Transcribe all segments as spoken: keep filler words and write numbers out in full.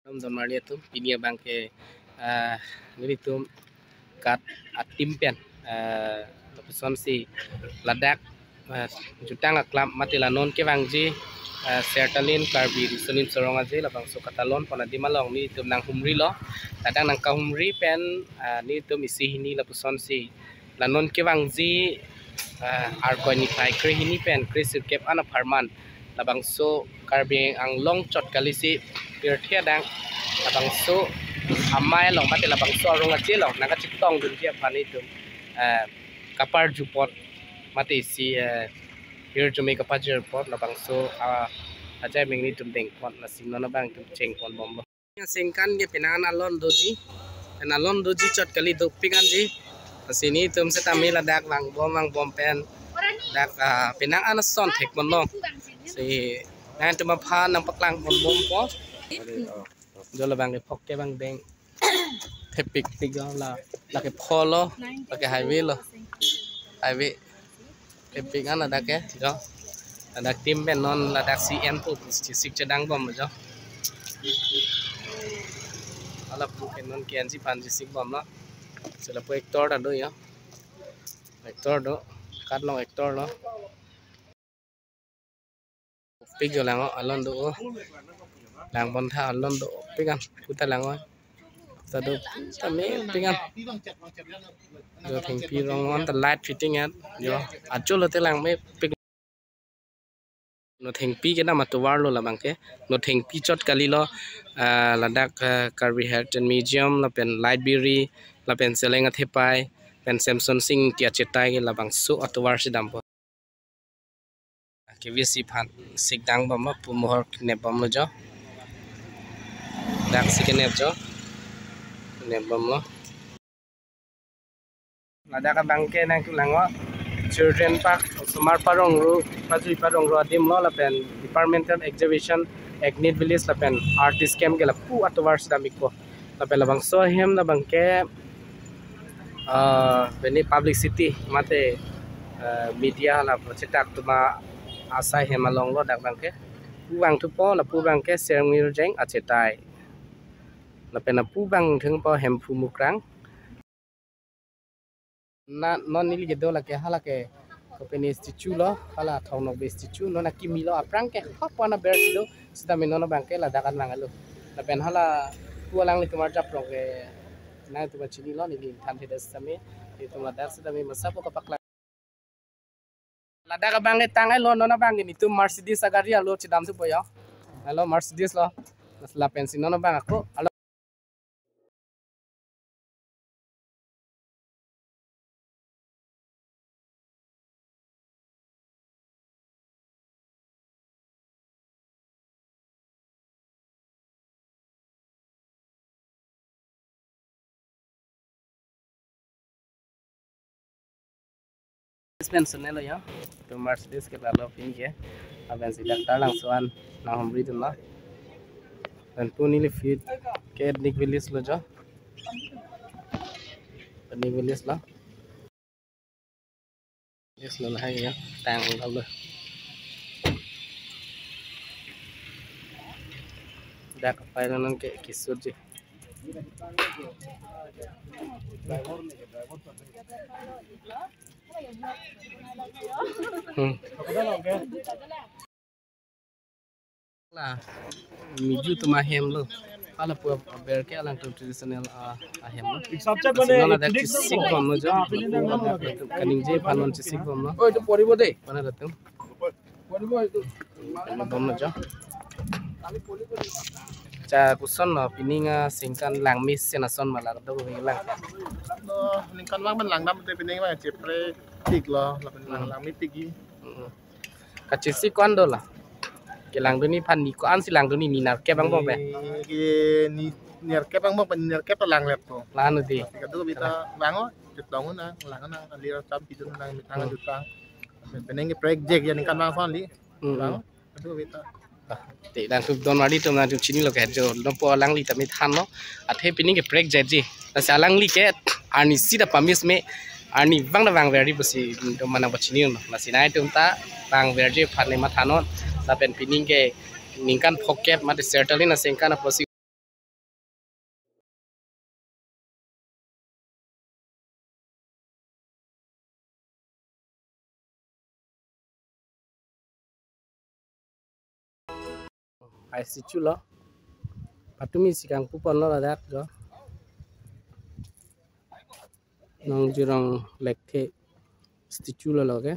Kardom don marli atum, pini abangke, ah, nelitum KAT a-team pen, ah, lapusonsi ladak, ah, jutang aklam mate la non kevangji, ah, Sertalin Karbi Riso Nimso Rong Aje labangso katalon pon adim along nelitum nanghumrilo. Ladak nangkahumri pen, ah, nelitum isi hini lapusonsi la non kevangji, ah, Arkoi niphai krehini pen kresirkep an apharman labangso Karbi Anglong chot kalisi pirthe adang labangso amei along mate labangso arong aje along nangkachetongdunji aphan itum, ah, kaparjupon mate isi, ah, hirjume kapajirpon labangso, ah, ajai meng nelitum dengpon, lasi non abang itum chengponbomlo. Singkan ke penang an alon doji. Pen alon doji chot kali dopik anji. Lasi nelitum setame ladak vangbom vangbom pen dak, ah, penang an ason thekponlo. Si nangtum aphan nangpaklangponbompo. Jo labang ke phokke bang deng. Thepikpik jo la, lake pholo, lake highway lo. Highway. Thepik an ladak ke jo. Ladak team pen non ladak C M pu chesik chedangbom jo. Hala pu ke non ke ansi pan chesikbomlo. Sila pu actor ta do jo. Actor do. KAT along actor lo. Pik jo lang o, alon do o. Lang pon tha alon do pik an. Puta lang o. Ta do tame pik an. Jo thengpi rong on ta light fitting an. Jo ajo lote langmepik. Nothengpi kedam atovar lo labang ke. Nothengpi chot kalilo, ah, ladak, ah, Karbi Heritage Museum lapen library lapen Seleng Athepai pen Semson Sing Ingti achetai ke labangso atovarsi dampo. Ke V C aphan sikdangbomlo, pu mohor nepbomlo jo. Daksi kenep jo. Nepbomlo. Ladak abang ke nangtum lang o. Children Park, osomar parong ro, pajui parong ro adim lo lapen departmental exhibition, Ignite Village lapen artist camp ke lapu atovarsi dam-ikpo. Lapen labangso ahem labang ke, ah, bini publicity mate, ah, media lapu chetak atum asai ahem along lo dak abang ke. Pu vangthupo lapu abang ke Sermir Jeng achetai. Lapen lapu vangthengpo Hemphu Mukrang. Na non neli kedo lake hala ke kopine statue lo, hala Thongnokbe statue, non akimi lo, aphrang ke hap wana ber do, sitame non abang ke ladak an vanglo. Lapen hala pu alanglitum arjap rong ke nangtum chinilo, neli than thedet sitame, nelitum ladak sitame masa po kapaklang. Ladak abang ke tang-elo, non abang ke nelitum Mercedes agari alo chedam supo jo. Alo Mercedes lo. Lapen si non abang ako. Alo. Pen sunelo jo. To Mercedes ke lalo pini ke. Lapen si dak Taralangso an nanghumridunlo. Lapen pu neli fit ke Ethnic Village lo jo. Ethnic Village lo. Yes, lo lahai jo. Tang lo lo. Dak apai lo non ke kisur ji. Hmm. La, miju atum ahem lo. Hala pu aber ke alangtum traditional, ah, ahem lo. Lasi non ladak chesikbomlo jo. Kaningje aphan non chesikbomlo. Oh, itu poribo dei. Mana latum? Poribo itu. Bomlo jo. Cha koson lo pining, ah, singkan langmesen ason ma la do ko lang. To ningkan abang pen langdam te pining abang chepre tik lo, lapen lang, hmm, langmepik ji. Mm-mm. Kachesik ko-an do la? Kelangdun aphan ni ko-ansi langdun, ni nerkep angbong pen? Ni ke ni nerkep angbong pen, nerkep ta langleppo. Lanu di. Kadokave ta vang o, chetong nang, lang nang, alir cham pidun nang, methang, hmm, jutang. Penang ke project ya ningkan vangson li. Hmm. Vang o, kadokave ta. Ah, te nangtum don marli atum nangtum chinilo ke jo, non po alangli ta methanlo. Athe pining ke project ji. Lasi alangli ke arnisi ta pamis me, arnivang ta vangverji pusi do manang pachini no. Lasi nangtum ta vangverji aphan ne mathanon. Lapen pining ke ningkan phokep mate Sertalin asingkan apotsi Ai statue lo. Patumi si kangpu ponlo ladak jo. Nongjirong Lekthe statue lo lo ke.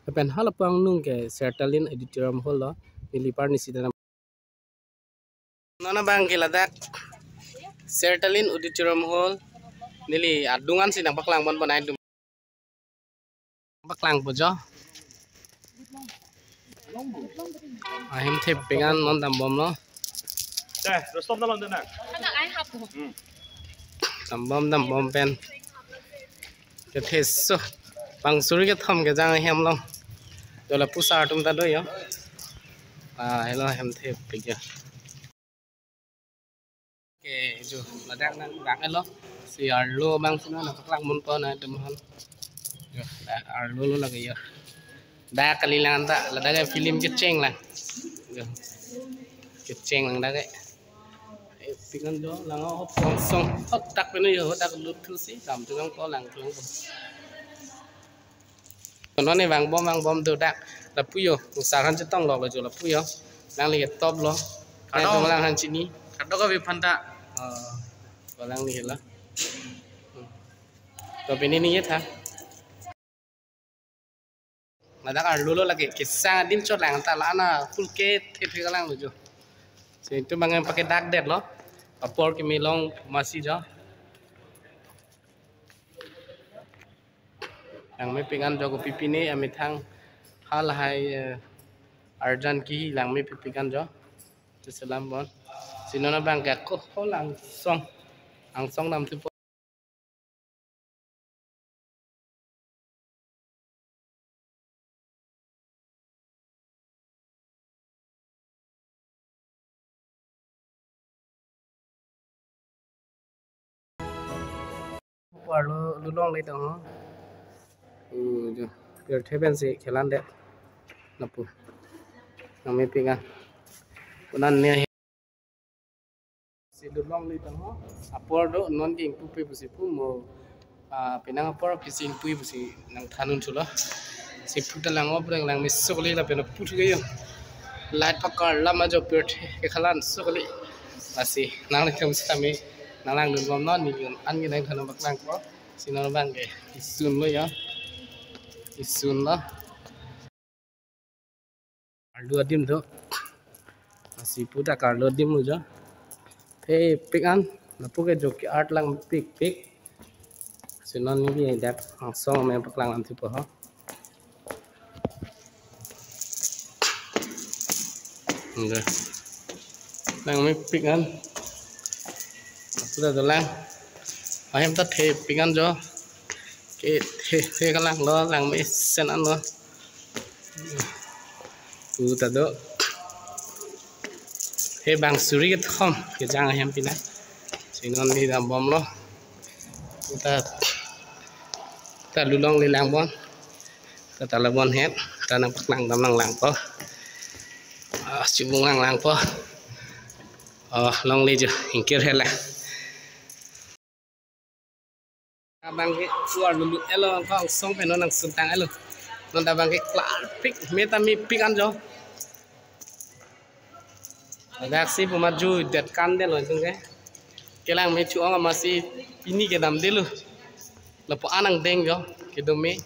Lapen hala pu angnung ke Sertalin Auditorium Hall lo, neli parni si dana. Non abang ke ladak Sertalin Auditorium Hall, neli adung an si nangpaklang pon pon ai dum. Paklang po jo. Ahem thepik an non dambom lo. Eh, rostom dalam dana. Hmm. Dambom, dambom pen. Kethe so. Bang suri kethom kejang ahem lo. Jo lapu sar atum ta do jo. Ah, helo ahem thepik jo. Ke jo ladak nangdang-et lo. Si arlo abang si non nangpaklang pon pon atum aphan. Jo, dak arlo lo lake jo. Dak kali lang ta, ladak ke film kecheng lang. Jo. Kecheng lang dak ke. Eh, pik an jo lang o, hop song song. Hop dak peno jo, dak lut thu si, dam thu lang po, lang thu lang po. Non ne vangbom, vangbom do dak. Lapu jo, nusar han chetong lo jo lapu jo. Nangli top lo. Nang kadok. Dong lang han chini. Kadok abi phanta. Oh, ko nangli lo. Hmm. To pini ni ye tha. Ladak arlo lo lake kesang adim chot lang ta la na full ke the the lang lo jo. Si itum abang pakai dak det lo. Apor keme long masi jo. Langmepik an jo kopi pine amethang halahai, eh, arjan ke langmepik an jo. Cheselam pon. Si non abang ke ako hol angsong. Angsong dam thu po. Arlo lulongle tong ho. Hmm, jo. Pirthe pen si kelang det. Lapu. Langmepik an. Kunan ne si lulongle tong ho. Apor do non ke ingpu pe pusi pu mo. Ah, penang apor pisi ingpu pusi nangthan un chulo. Si pu ta lang o breng langme sokle lapen pu thu ke jo. Light pakar lam ajo pirthe ke khalan sokle. Lasi nanglitum sitame nanglang dunbom non, neli an ke nangthan paklang po. Si non abang ke isun lo jo. Isun lo. Arlo adim do. Lasi pu ta arlo adim lo jo. Thepik an. Lapu ke jo ke art langpikpik. Si non neli dak angsong me paklang an thu po ho. Enggak. Langmepik an. Lapu ta dolang. Ahem ta thepik an jo. Ke the the kalang lo langmesen an lo. Pu ta do. He bang suri kethom kejang ahem pina. Si non ne dambom lo. Pu ta ta lulongle lang pon. Ta ta labon het. Ta nangpaklang dam lang lang po. Ah, chibung lang lang po. Oh, longle jo, ingkir hela. Abang ke keluar lulu elo, angkong song pen non nangsuntang elo. Non ta abang ke klarpik, me ta mepik an jo. Ladak si pu maju det kan det lo jung ke. Kelang me chu-ong amatsi pini ke damde lo. Lapu an angdeng jo, kedo me.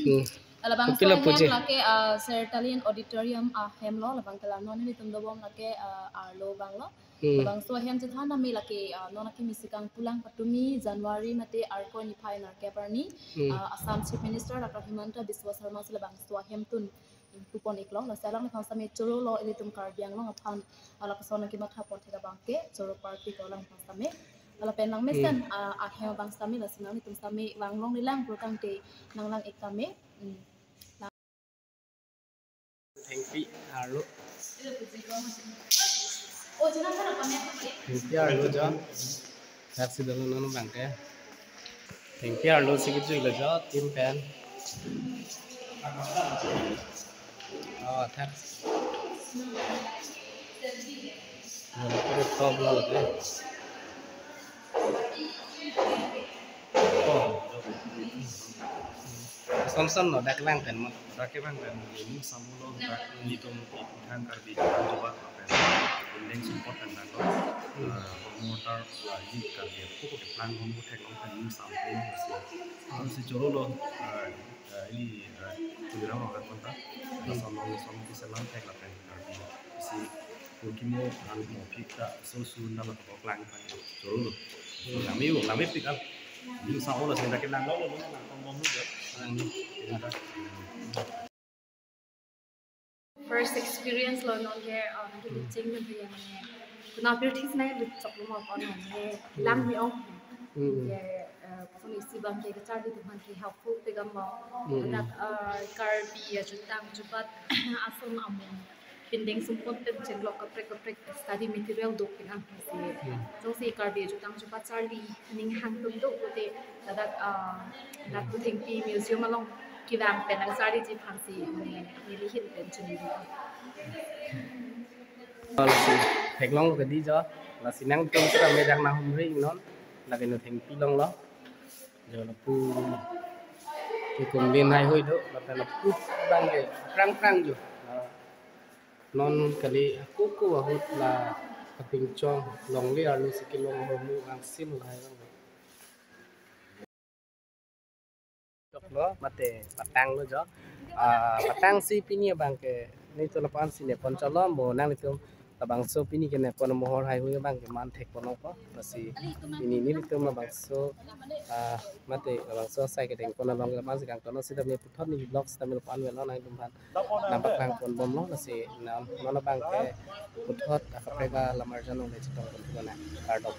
Hmm. Labangso ahem lake, ah, Sertalin Auditorium ahem lo, labang ke la non nelitum dobom lake, ah, arlo abang lo. Hmm. Labangso ahem chethan tame lake, ah, non akimi si kangpu lang patumi January mate Arkoi niphai nerkep arni, hmm, ah, Assam Chief Minister Doctor Himanta Biswa Sarma si labangso ahem tun ingpu pon iklo, lasi alangliphan sitame choro lo ilitum Karbi Anglong aphan, ah, lapuson nangkematha pon thek abang ke choro parpik lo alangliphan sitame. Lapen nangmesen, hmm, ah, ahem abang sitame, lasi nanglitum sitame vanglongle lang pulotangte nanglang ik tame. Hmm. Thengpi arlo. Thengpi arlo jo. Taxi dolo non abang ke. Thengpi arlo si kejui lo jo, tin pen. Oh, taxi. Dolo pura top lo lake. Thompson lo dak lang pen mo. Dak kevang pen ning samlo dak nelitum iphuthak Karbi Anglong Jubat lapen Pindeng Songpot pen dak lo. Eh, Hormu Atar la ji Karbi ako ko keplang hom ko theklong pen ning samlo si. Ansi choro lo, eh, eh, ili, eh, Tuliram Ronghang konta. Lason long lason kiselam thek lapen Karbi si Purkimo an mo phik ta so su na la ko klang pan choro lo. So, lami yo, lami phik an. Ning samlo la senda ke lang lo lo lang kong bom lo. Lang ni. First experience lo non ke, um, ke luching kan ya mane. Kuna pirthis na luchok lo ma kon mane. Lang mi ong. Hmm. Ke, uh, phone isi bang ke kacharli atum aphan ke helpful pegam mo. Hmm. Dak, uh, Karbi ajutang Jubat ason amun Pindeng Songpot pen chenglok kaprek kaprek study material do pinang si. Hmm. Jongsi Karbi ajutang Jubat charli aning hang atum do pute ladak, ah, dak Puthengpi Museum along kevang pen nangcharliji aphan si neli, neli ahin pen chini. Lasi theklong kedi jo, lasi nangtum sera medang nang humri non, lake no thengpi longlo. Jo lapu ke kumlin haihui do, lapen lapu bang ke prang prang jo. Ah, non kali ako ko ahut la kapingchong longle arlo si kelong ahormu angsil hai long. Dok lo mate patang lo jo. Ah, patang si pini abang ke nelitum lapu-an si nepon cholo mo nanglitum labangso pini ke nepon amohor haihui abang ke man thekpon longpo. Lasi pini nelitum labangso, ah, mate labangso asai kedengpon along lapu-an si kangton lo sitame puthot neli vlog sitame lapu-an avelo nanglitum aphan nangpaklang pon bomlo lasi non, non abang ke puthot akaprek alam arjan along le chetong pon thulonang kardom.